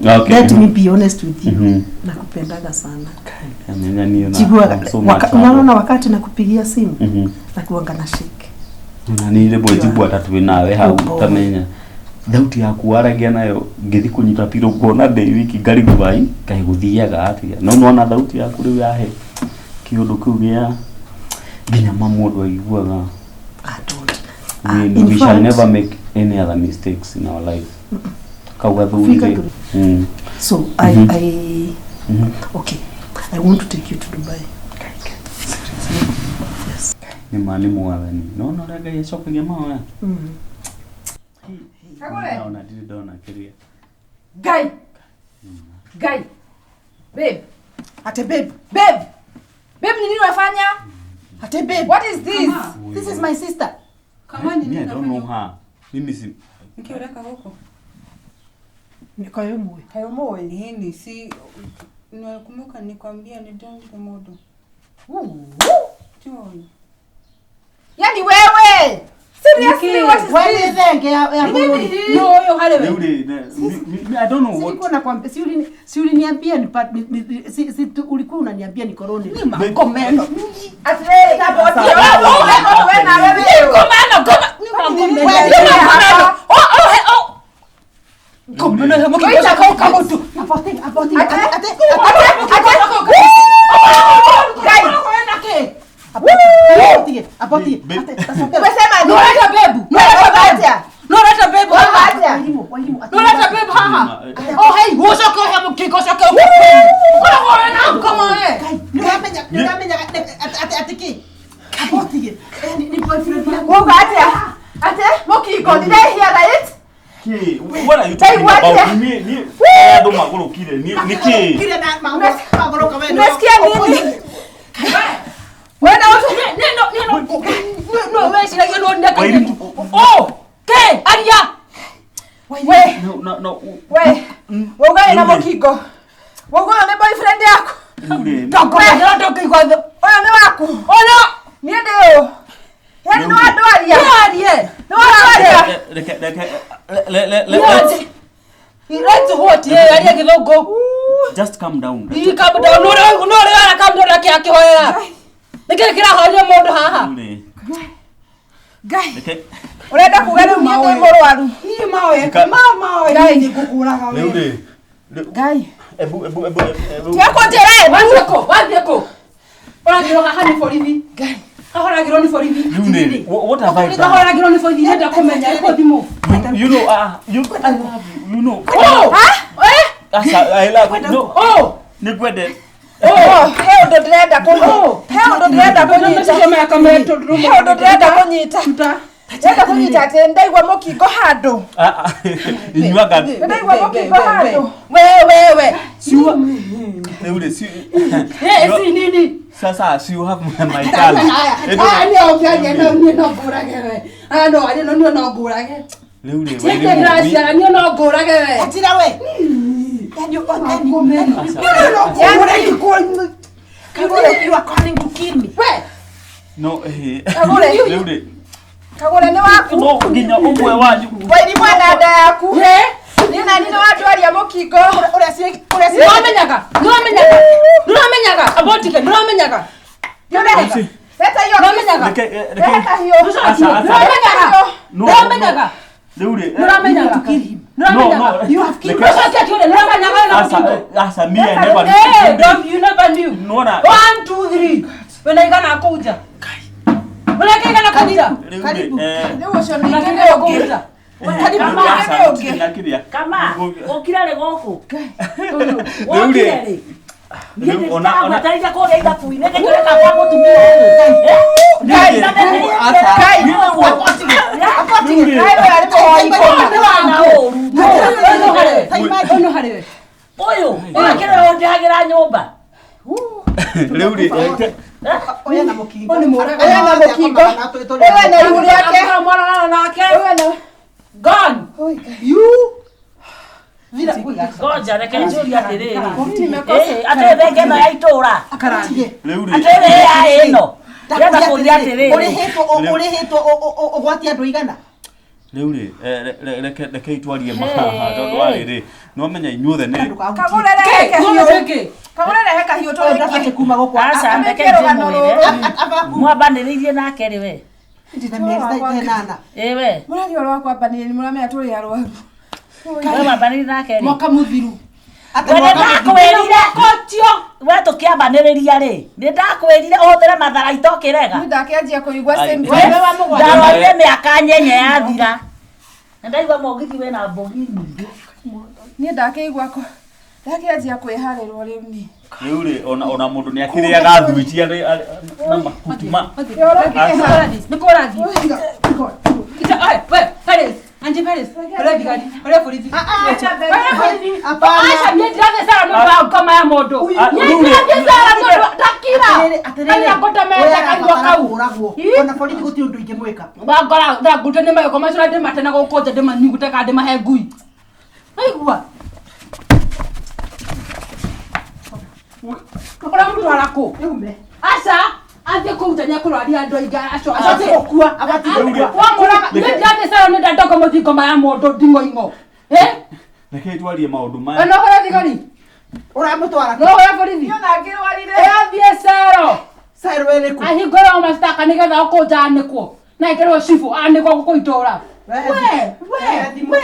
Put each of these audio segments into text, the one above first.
Okay. Let me be honest with you. Nakupendaga sana. Amenya niĩ na- Njiguaga I'm so much unaona wakati nakupigia simu, nakuanga na shake. Na nĩ rĩmwe njiguaga ta twĩ nawe hau Ũmbo. tamenya thauti yaku waragia nayo ngĩthi kũnyita piro nguona ndĩ wiki ngarigwo ai kaĩ gũthiaga atĩa, no nona thauti yaku rĩu yahe kĩũndũ kĩu gĩa nginya ma mũndũ aiguaga. I don't. We, In we shall fact- never make any other mistakes in our life, kau gathuri Fika rĩ. So I okay, I want to take you to Dubai. Yes. Nĩ ma nĩ mwathani nona ũrĩa Ngai acokagia mahoya. Kagure. Ona ndirĩ ndona kĩrĩa. Guy. Guy. Babe. Ate babe. Babe. Babe, ni nini unafanya? Ate babe. What is this? This is my sister. Kama ni Me, I nini don't know unafanya? her. Mimi si Nikiureka huko. Nikayo mwe. Kayo moyo. Nini si nakumbuka nikwambia ni don't modo. Tioni. Yaani wewe. Seriously, what is Wewe this? thenge ya Nini hii? No, yo hale Rĩu we. rĩ, me, I don't know what. Silikuwa nakwambia, si uliniambia ni si ulikuwa unaniambia ni koroni. Komeno. Ati wewe taboti. Wewe wewe na wewe. Komeno, komeno. Komeno. Oh, oh, he, oh. Komeno he moki Waita kwa kama tu. Apoti, apoti, Ate, ate, ate, ate. apoti, apoti, Babe. ate, tasokera. Umesema nini? No leta bebu. No leta bebu. No leta bebu. Wewe acha. Wairimu, wairimu, ate. No leta bebu haha. Oh hey, wosoke he moki kosoke. Kora kora na kama eh. Kai, nĩũramenya, ate, ate kĩ? Apoti, eh, ni boyfriend yangu. Wewe acha. Ate, Mokingo, did I hear right? Kĩ? What are you talking Hey, what about? the- Ni andũ magũrũkire ni kĩ? Kire na magũrũka we. Umesikia nini? Wewe na watu Ne no ne no. No we sira no ndaka. Wairimu. Oh, ke aria. we No, no, no. we wewe na Mokingo. Wewe ni boyfriend yako. Rĩu rĩ, Toko na toko kwa. Ũyũ nĩ waku. Ona. Niĩ ndĩ ũ. Yaani nĩ wandwaria. Arie. Nĩ wandwaria. reke reke le le le What? Right what? Eh, aria githungu. Just calm down. Ii calm down. No no no ara calm down ake akihoera. Niki kirahoria mundu haha? Rĩu rĩ, Ngai. reke Ũrenda kuga rĩu niĩ ndĩ mũrwaru. Ii mawe. Ka- Mama we ni ngukuraga rĩu rĩ, rĩu- Ngai. ebu ebu ebu ebu Tiga kũnjĩra ĩ. Wathie kũ? Wathie kũ? Ũragirwo haha nĩ borithi. Ngai. Ahoragirwo nĩ borithi. Rĩu rĩ, what have I done? Ahoragirwo nĩ borithi. Ndenda kũmenya ĩkũ thimũ. You know, you, I love you, you know. Oh! Eh? Asa, I love you. No, Oh! nĩ ngwendete. Oh, he ũndũ ndĩrenda kũnyita. He ũndũ ndĩrenda kũnyita. He ũndũ ndĩrenda kũnyita. Ndĩrenda kũnyita atĩ ndaigua mũkingo handũ. Ah, ah, inyuaga Ndaigua mũkingo handũ. We we we. Siwa. Rĩu rĩ, si Eh, si nini? Sasa si you have my chance. Aya nĩ ũngĩaria no niĩ no ngũrage we. Aya no aria no niĩ no ngũrage. Rĩu rĩ, Tiga Wairimu, ndĩraciara niĩ no ngũrage we. Atira we. Yaani, yaani, yaani, you are calling to kill me. We. No, eh. Kagure. Rĩu rĩ, Kagure nĩ waku. no nginya ũmwe wanyu. Wairimu ena nda yaku. Niĩ nani nĩ wandwaria mũkingo. Ũrĩa ũrĩa Nĩwamenyaga. Nĩwamenyaga. Nĩwamenyaga. Abotike nĩwamenyaga. Leta leta hiyo. Nĩwamenyaga. Reke, reke. Leta hiyo. Asa, asa. Nĩwamenyaga. No, Nĩwamenyaga. Rĩu rĩ, eh, Nĩwamenyaga. No, Nĩwamenyaga. no. You have killed Reke- Ũcoke akĩũria nĩwamenyaga na Asa, mũkingo. asa, me, I never Eh, don't you never knew. Nona. 1 2 3. Wena igana kũnja. Wena igana kũnja. Rĩu rĩ, eh, Rĩu ũcio Wena ningĩ nĩ igana ũngĩ. kũnja. Karibu asa, ningĩ nĩ ũngĩ. na kĩrĩa. Kama ũkire rĩ gũkũ? Rĩu rĩ, Wokire rĩ? rĩu ona ona Ndĩragweterire kũrĩa ithabu-inĩ ngĩkĩreka gwa mũtumia ũyũ. Ngai, asa, Ngai. rĩu rĩ, Ngai we arĩ mũhoi kũna. Na ũru. Ũyũ harĩ we. Ũyũ ũrakĩrĩ ũndĩhagĩra nyũmba. rĩu rĩ, eh, Oya na mũkingo. Ũyũ nĩ mũraga. Oya na mũkingo. Oya na ihu rĩake. Mwana nake. Oya na Gone. You. Ngoja reke njũrie atĩrĩrĩ. Ĩ, atĩ thenge ĩno ya itũũra. Akaranie. rĩu rĩ, Atĩrĩ ya ĩno. Ndĩrenda kũria atĩrĩrĩ. Ũrĩhĩtwo ũrĩhĩtwo ũgwati andũ igana. Rĩu rĩ, reke reke itwarie mahaha tondũ wa rĩrĩ, nĩwamenya inyuothe nĩ Kagũre rehe kahiũ. Kĩ? Kagũre rehe kahiũ tũrĩkie. Ũyũ kuma gũkũ. Aca, reke Amĩkie rũgano ndĩmwĩre. rũrũ. Mwambanĩrĩirie nake rĩ we. Ndĩ na mĩeri ta ĩnana. Ĩ we. Mũraria ũhoro wa kwambanĩrĩria nĩ mũramenya tũrĩ arwaru. We wambanĩrĩirie nake rĩ. Mwaka mũthiru. Atĩ We nĩ mwaka mũthiru. ndakwĩrire. Kotio. We tũkĩambanĩrĩria rĩ, nĩ ndakwĩrire ũhũthĩre matharaita ũkĩrega. Niĩ ndakĩanjia kũigua Ai. symptoms. Wewe wa mũgwanja. Ndarwarire mĩaka nyenye yathira. Na ndaigua mũgithi wĩna mbogi nyingĩ. Niĩ ndakĩigua ndakĩanjia kwĩharĩrwo rĩu niĩ. Rĩu rĩ, ona mũndũ nĩ akĩrĩaga thwiti arĩ na mahuti ma Nĩ kũrathiĩ. We, Paris. Anji Paris. Ũrĩa thigari, ũrĩa borithi. Ũrĩa borithi. Hapana. Aca niĩ ndirathiĩ cera nĩ ũndũ wa ngoma ya mũndũ. Uyu- Niĩ ndirathiĩ cera nĩ ũndũ ndakira. Atĩrĩrĩ, atĩrĩrĩ. Kana ngũtemete Ũyũ kanua arabatara kau. kũũragwo. Ii. Ona borithi gũtirĩ ũndũ ingĩmwĩka. Wangora ndangute nĩ magego macio na ndĩmate na gũkũ nja ndĩmanyugute kana ndĩmahe ngui. Waigua? Ũramũtwara kũ? Yume. Aca, athiĩ kũu nja nĩekũrwaria andũ aingĩ acio. Acio Abatiĩ gũkua. Abatiĩ gũkua. Wamũraga, niĩ ndirathiĩ cera nĩ ndandoka mũthingo maya mũndũ nding'oing'o. Eh? Reke itwarie maũndũ maya. Ona ũhũre thigari? Ũramũtwara No kũ? ũhũre borithi? Niĩ ona ngĩrwarire. Ĩ athiĩ cero. Cero ĩrĩkũ? Ahingũrwo mashtaka nĩgetha okũ nja anĩkwo. Na ekĩrwo cibũ anĩkwo gũkũ itũra. Wehe We, thimũ. we, Wehe thimũ. we.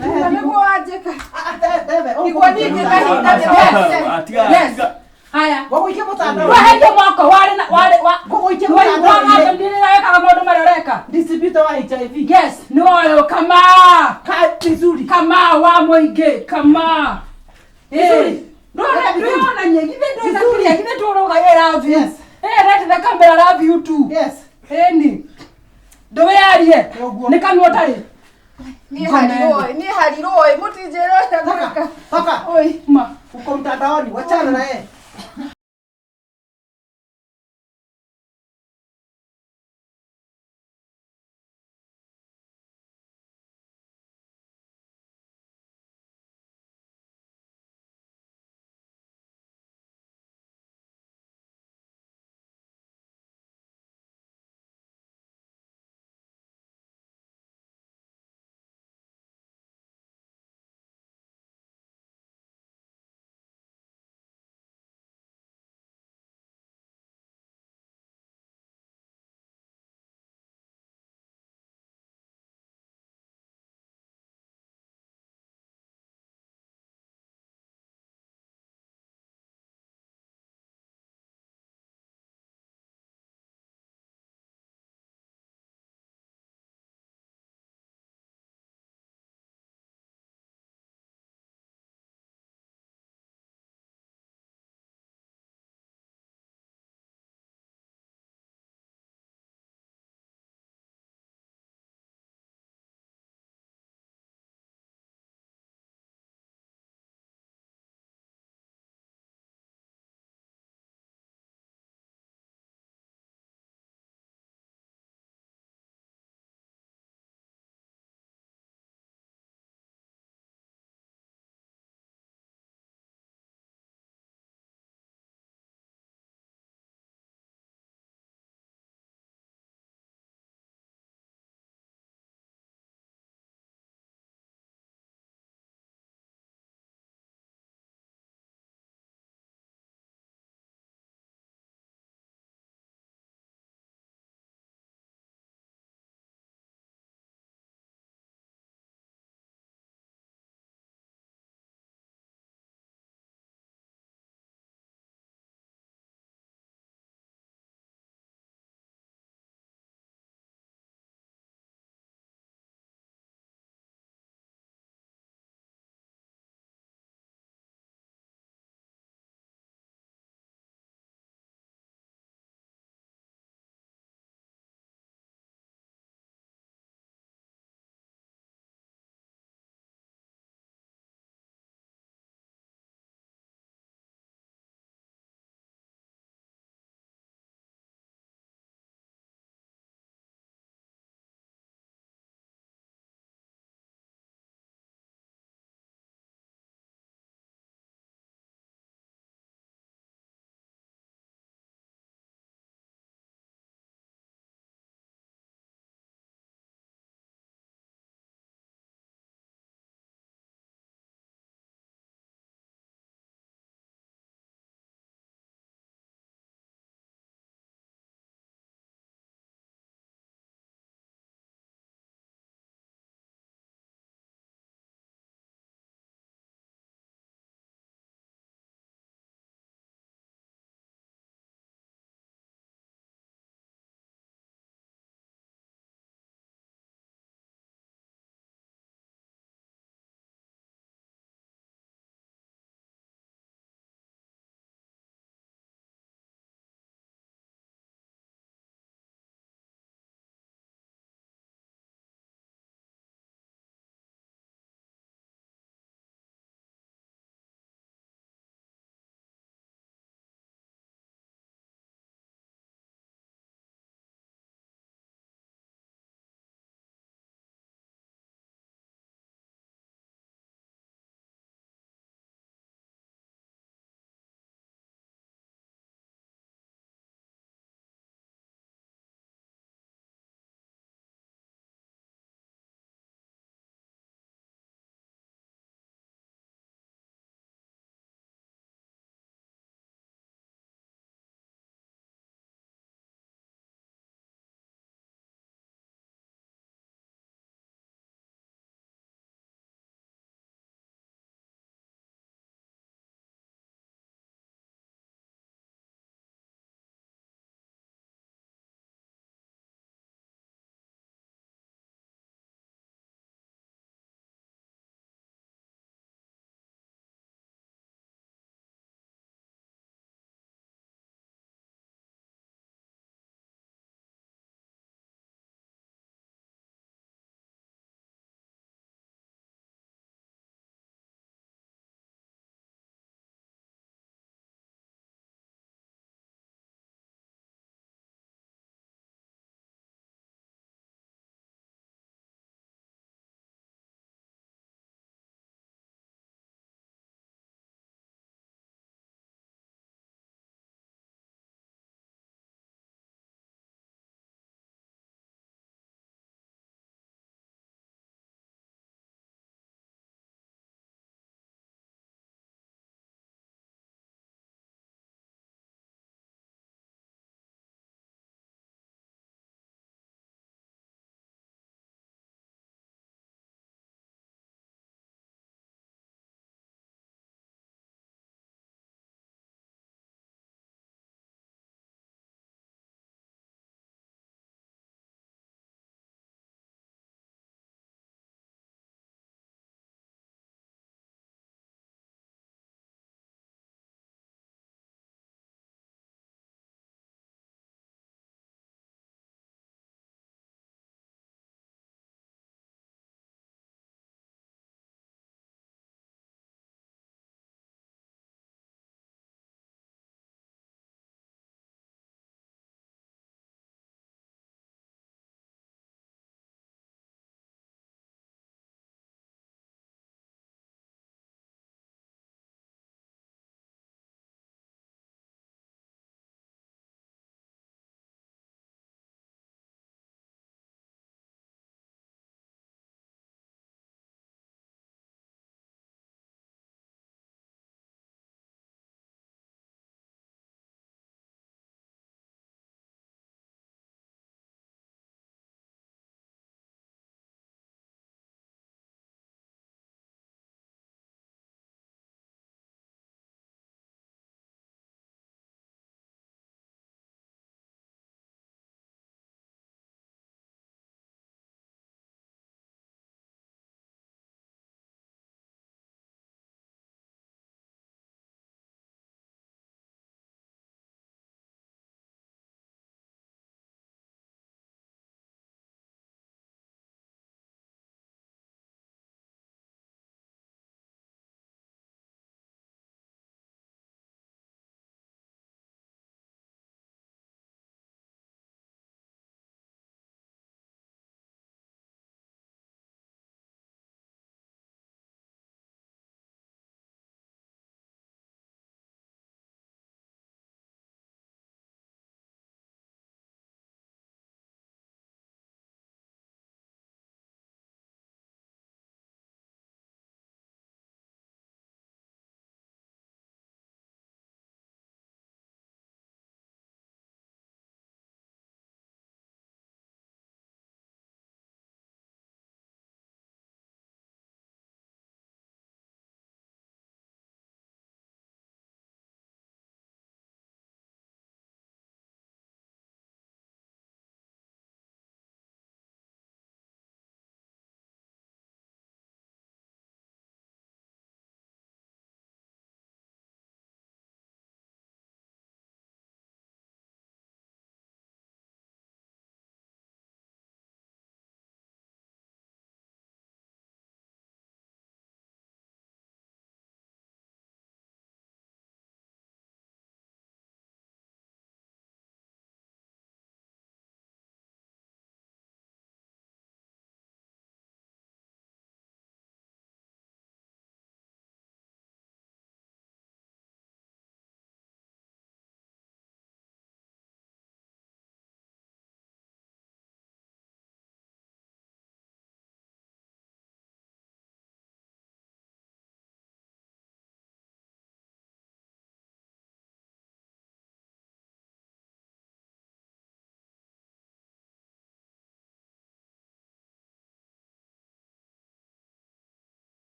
Wehe Na thimũ. nĩguo wanjĩka. Ah, ah, tebe, Nĩguo ũkũmũtwara. ningĩ kahinda Yes. Ah, tiga Yes. tiga. Haya. Ngũgũikia mũtandao. Weherio moko warĩ na warĩ wa Ngũgũikia mũtandao-inĩ. wĩkaga maũndũ marĩa ũreka. Distributor wa HIV. Yes, nĩ woyo kama Ka vizuri. kama wa mũingĩ kama. Vizuri. Ndona Vizuri. ndona githĩ ndona Vizuri. kĩrĩa githĩ tũroga I love you. Yes. Eh, let the camera love you too. Yes. Ĩni. Ndũwĩarie. Ũguo. Nĩ kanua ũtarĩ. Niĩ harirwo ĩ, niĩ harirwo ĩ, mũtinjĩra ũrĩa gwĩka. Toka. Oi. Ma.